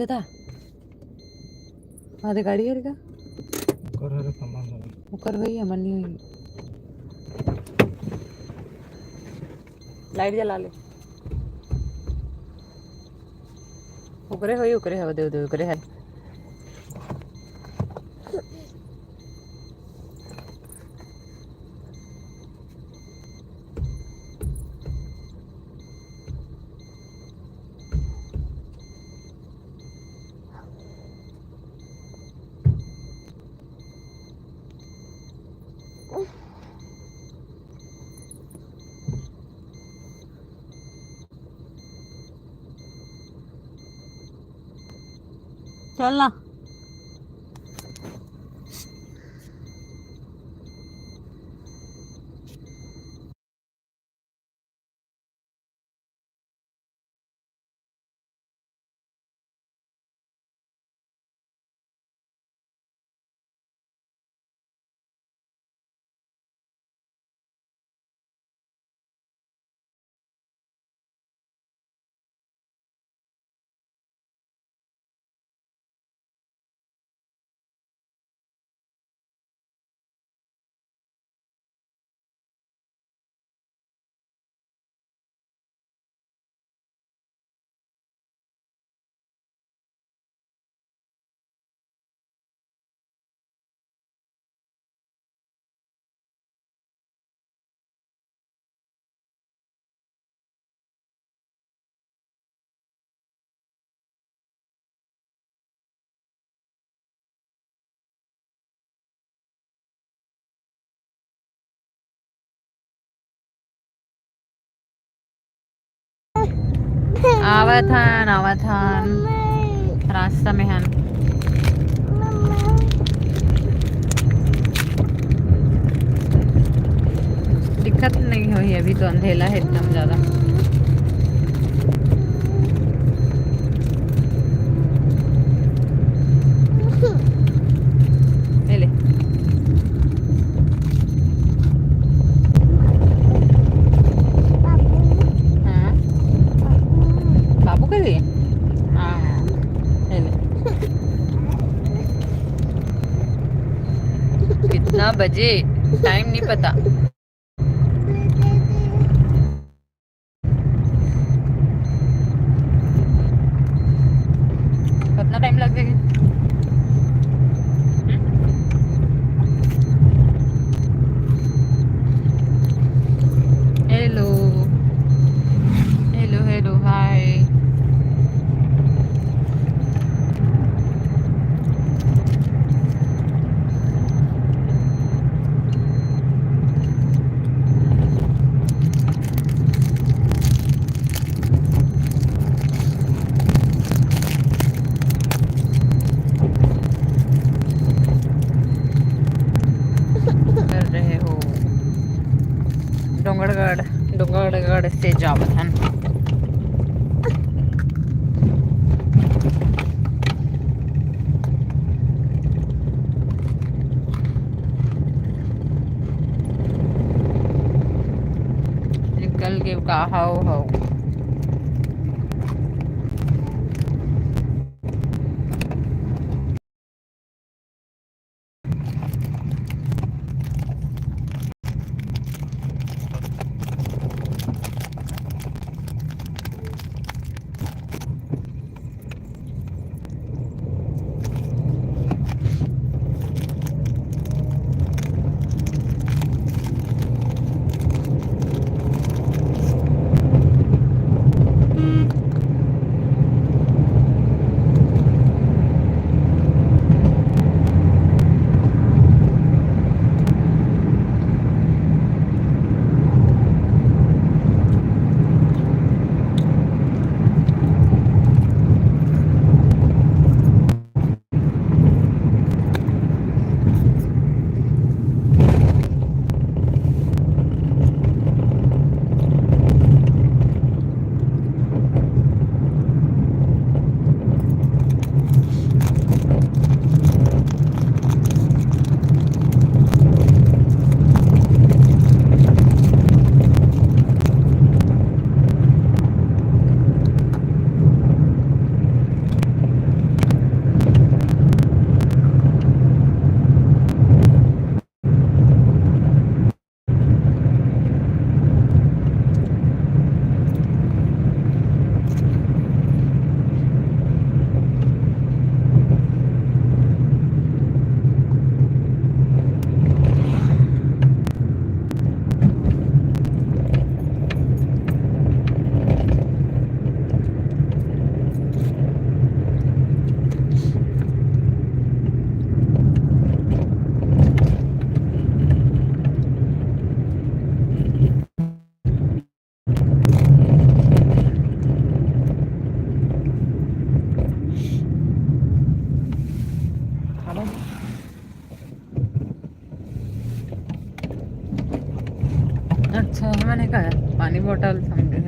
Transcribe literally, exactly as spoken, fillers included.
दादा, हाँ, दे गाड़ी है का? ओकर हरे सामान हरे। ओकर होई, हमर नहीं होई। लाइट जला ले। ओकरे होई, ओकरे हवा दे, दे, ओकरे है। चल ना। आवत हन, आवत हन। रास्ता में हन। दिखत नहीं होही, अभी तो अंधेला है एकदम ज्यादा। ले ले। हाँ। बाबू के लिए? हाँ। ले ले। कितना बजे? टाइम नहीं पता। कितना टाइम लगेगा? हेलो, हेलो, हेलो, हाय। कर रहे हो डोंगरगढ़, डोंगरगढ़ से जावत हन। निकल के का हव हव। अच्छा, मैंने कहा पानी बोतल समझे।